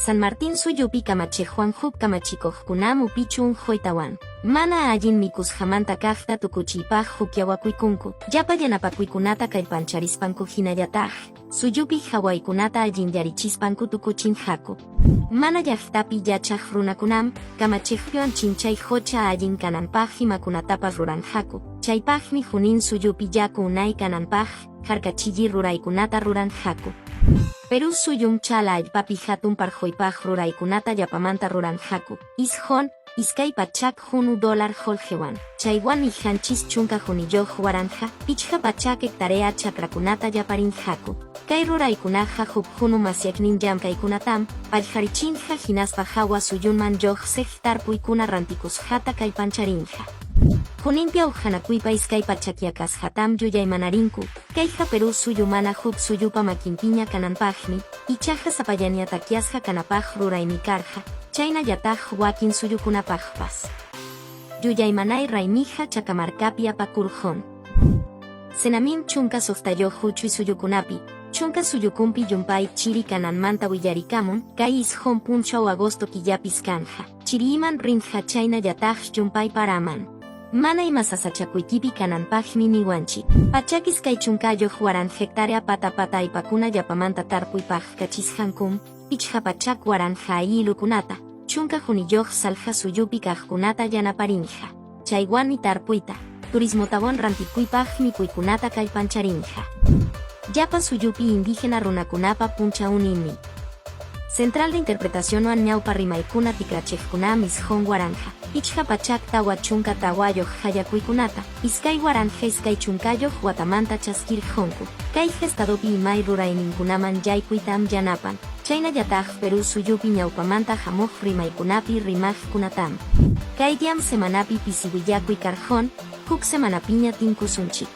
San Martín suyupi kamachiqwan huk kamachikuqkunam upichu unquytawan mana allin mikusqamanta kaqta tukuchiypaq hukyawakuykunku, llapa yanapakuykunata kallpancharispanku hinallataq suyupi hawaykunata allinyarichispanku tukuchinqaku. Mana llaqtapi yachaq runakunam kamachiqwan chinchay qucha allin kananpaq imakunatapas ruranqaku, chaypaqmi Junín suyupi yaku unay kananpaq harkachilli ruraykunata ruranqaku. Perú suyum chala allpapi hatun parquypaq ruraykunata llapamanta ruranqaku, isqun, 201 dólar qullqiwan, chaywanmi 71 1500 hectárea chakrakunata yaparinqaku. Kay ruraykunaqa huk hunu masyaqnin llamkaykunatam pallqarichinqa hinaspa hawa suyunman lluqsiq tarpuykuna rantikusqata kallpancharinqa. Juninpi awqanakuypa 200 yakasqatam yuyaymanarinku, kayqa Perú suyu mana huk suyupa makinpiña kananpaqmi, ichaqa sapallaña takyasqa kanapaq ruraymi karqa, chaynallataq wakin suyukunapaqpas. Yuyaymanay raymiqa Chacamarcapi apakurqun. Senamim 16 huchuy suyukunapi, chunka suyukunpi llumpay chiri kananmanta willarikamun, kay 9 punchaw agosto killapis kanja, chiriman rinqa chaynallataq llumpay paraman. Mana ima sasachakuykipi kananpaqmi niwanchik. 120 waranqa hectárea pata pata allpakuna llapamanta tarpuypaq kachisqankum, 500,000 ayllukunata, 11 salqa suyupi kaqkunata yanaparinqa. Chaywanmi tarpuyta, turismotawan rantikuypaq mikuykunata kallpancharinqa. Llapa suyupi indígena runakunapa punchawninmi. Central de Interpretacionwan ñawpa rimaykuna tikrachiqkunam 9544 hallakuykunata, 2020 watamanta chaskirqunku. Kay estadopi imay rurayninkunaman yaykuytam yanapan, chaynallataq Perú suyupi ñawpamanta hamuq rimaykunapi rimaqkunatam. Kay diam semanapi pisi willakuy karqun, huk semanapiña tinkusunchik.